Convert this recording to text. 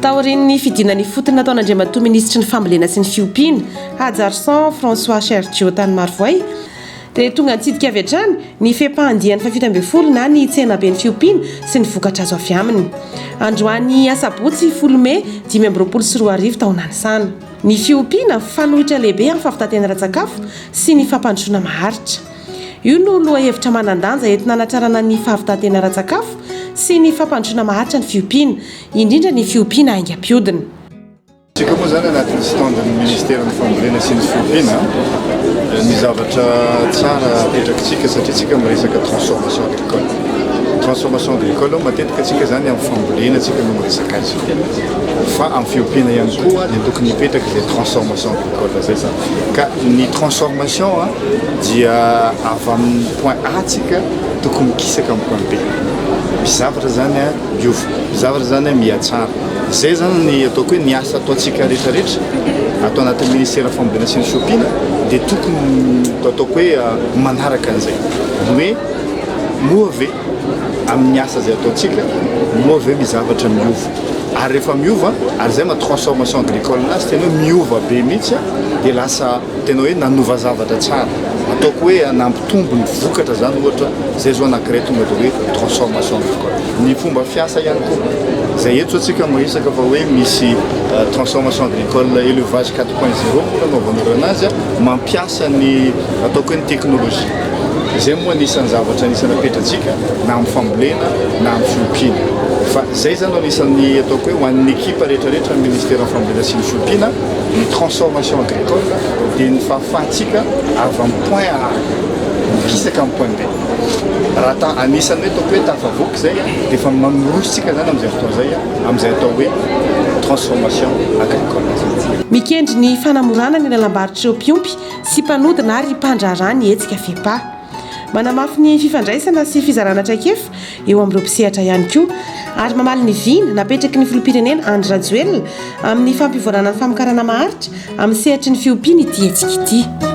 Taorian'ny fidinana ifotony nataon'Andriamatoa Minisitry ny Fambolena sy ny Fiompiana, Hajarison François Sergio tany Marovoay, dia tonga nitsidika avy hatrany ny FEPA andiany faha-17 na ny Tsenaben'ny Fiompiana sy ny vokatra azo avy aminy. Androany asabotsy folo mey 2025 tao Nanisana. Ny fiompiana, fanoitra lehibe amin'ny fahavitan-tena ara-tsakafo sy ny fampandrosoana maharitra. Io no lohahevitra manan-danja entina hanatrarana ny fahavitan-tena ara-tsakafo sy ny fampandrosoana maharitra ny fiompiana, indrindra ny fiompiana haingam-pihodina. Isika moa izany anatin'ny stand-n'ny Ministeran'ny Fambolena sy ny Fiompiana, ny zavatra tsara apetrakitsika satria tsika miresaka transformation agricole. Transformation agricole matetika tsika izany amin'ny fambolena tsika no miresaka azy. Fa amin'ny fiompiana ihany koa dia tokony hipetraka izay transformation agricole izay izany. Ka ny transformation dia avy amin'ny point A tsika tokony mikisaka amin'ny point B. Misy zavatra izany miova, misy zavatra izany mihatsara. Izay izany ny ataoko hoe ny asa ataontsika rehetra rehetra ato anatin'ny ministeran'ny fambolena sy ny fiompiana dia tokony ataoko hoe manaraka an'izay. Ny hoe moa ve amin'ny asa izay ataontsika moa ve misy zavatra miova? Ary rehefa miova, ary izay maha transformation agricole anazy, tena hoe miova be mihitsy dia lasa tena hoe nanova zavatra tsara. Ataoko hoe nampitombo ny vokatra izany ohatra, izay izao anankiray tonga dia hoe transformation agricole. Ny fomba fiasa ihany koa, izay eto izao tsika miresaka fa hoe misy transformation agricole élevage 4.0 moa nanaovanareo anazy, mampiasa ny ataoko hoe ny technologie. Izay moa anisan'ny zavatra anisan'ny apetratsika na amin'ny fambolena na amin'ny fiompiana. Fa izay izany no anisan'ny ataoko hoe ho an'ny ekipa rehetrarehetra ny ministeran'ny fambolena sy ny fiompiana, ny transformation agricole dia ny fahafahantsika avy amin'ny point A mikisaka amin'ny point B. Raha ta anisan'ny hoe ataoko hoe tafavoaka izay dia efa miroso tsika izany amin'izay fotoana izay amin'izay atao hoe transformation agricole. Mikendry ny fanamorana ny lalam-barotr'ireo mpiompy sy mpanodina ary mpandraharaha ny hetsika FEPA. Manamafy ny fifandraisana sy fizarana traikefa eo amin'ireo mpisehatra ihany koa ary mamaly ny vina napetraky ny filoham-pirenena Andry Rajoelina amin'ny fampivoarana ny famokarana maharitra amin'ny sehatry ny fiompiana ity hetsika ity.